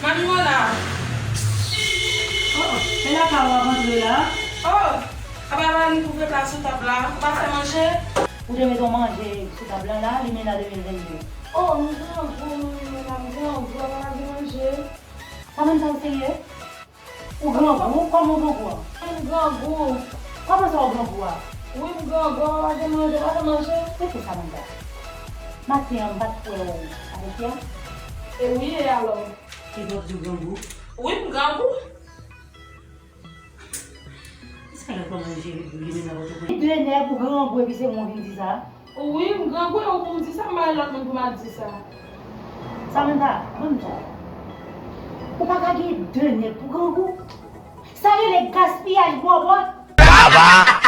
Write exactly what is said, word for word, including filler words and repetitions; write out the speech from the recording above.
Manmi Mona! Oh, se lakay ou w ap antre la? Oh, apa pa vin kouvri pla sou tab la? Ou pa fè manje? Ou te met yon manje sou tab lan la, limena de mil vennde. Oh, m grangou, manmi Mona, m grangou, apa pa gen manje? Samantha, ou serye? Ou grangou? Kòman ou grangou an? M grangou. Kòman sa ou grangou a? Wi, m grangou, apa pa gen manje, pa fè manje? Se ki sa, Samantha? Maten an, m pa t wè w avèk Pierre? E wi, e alò? Epi w ap di w grangou? Wi, m grangou. Sa gen kòman jere pou li menm nan Pòtoprens? De nèg ou grangou epi se mwen vin di sa? Wi, m grangou e ou pou m di sa, m pa gen lòt moun pou m al di sa. Samantha, ban m di w. Ou pa ka gen de nèg pou grangou. Sa rele gaspiyaj bòbòt. Baba!